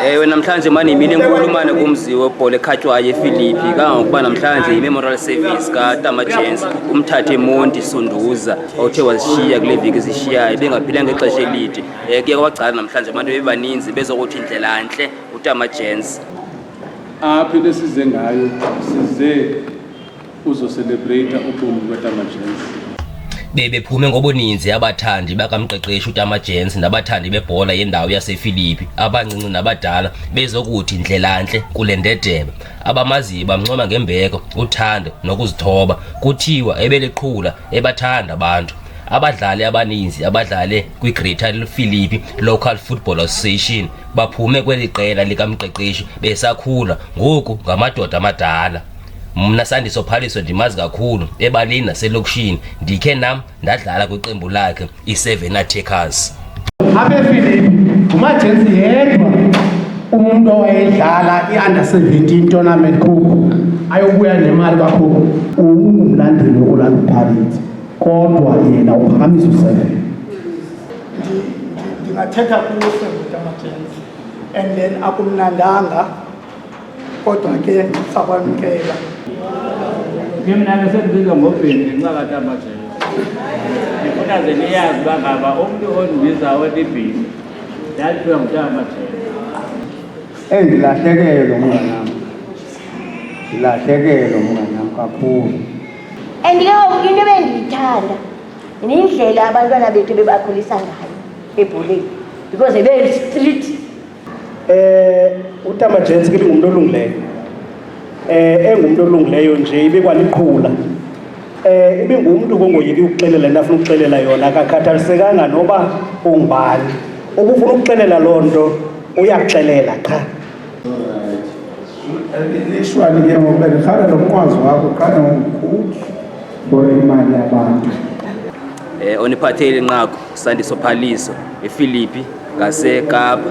Ewe, namhlanje mane yimini enkulu mane kumzi webhola ekhatywayo ePhilippi, kangangokuba namhlanje yi-memorial service kaTama Jens, umthathe Monti Sunduza, othe wazishiya kule veki sishiyayo, bengaphilanga ixesha elide. Kuye kwagcala namhlanje abantu bebaninzi bezokuthi ndlela ntle uTama Jens. Apha into esize ngayo, size uzocelebrate ubomi bukaTama Jens. Bebephume ngobuninzi abathandi bakamqeqeshi uTama Jens nabathandi bebhola yendawo yasePhilippi, abancinci nabadala, bezokuthi ndlelantle kule ndedeba. Abamaziyo bamncoma ngembeko, uthando nokuzithoba. Kuthiwa ebeliqhula, ebathanda abantu. Abadlali abaninzi abadlale kwiGreater Philippi Local Football Association baphume kweli qela likamqeqeshi besakhula, ngoku ngamadoda amadala. Mna Sandiso Phaliso ndimazi kakhulu ebaleni naselokishini, ndikhe nam ndadlala kwiqembu lakhe i-Seven Attackers. Abe Philippi nguMajensi yedwa umuntu owayedlala i-under 17 tournament cup ayobuya nemali kakhulu. Ungumlandeli we-Orlando Pirates, kodwa yena uphakamisa u-seven. Ndingathetha kuhle ngoTama Jens, and then akumnandanga, kodwa ke sakwamkela. Ke mna ke sendibizwa ngobheni ngenxa kaTama Jens. Ndifuna ze niyazi uba ngaba umntu ondibiza olibheni ndalithiwa nguTama Jens. Eyi, ndilahlekelwe mnganam, ndilahlekelwe mnganam kakhulu. And ke ngoku into ebendiyithanda nindlela abantwana bethu bebakhulisa ngayo ebholeni, because ebe-strict. UTama Jens ke ibingumuntu olungileyo. Engumuntu olungileyo nje, ibikwaliqhula. Ibingumuntu kongoyiki ukuxelela into afuna ukuxelela yona, akakhathalisekanga noba ungubani. Ubufuna ukuxelela loo nto, uyakuxelela qha. Lishwani ke ngoku bendirhalela lo mnqwazi wakho qala ngomkhulu for imali yabantu. Oniphathele inqaku, Sandiso Phaliso, ePhilippi ngaseKapa.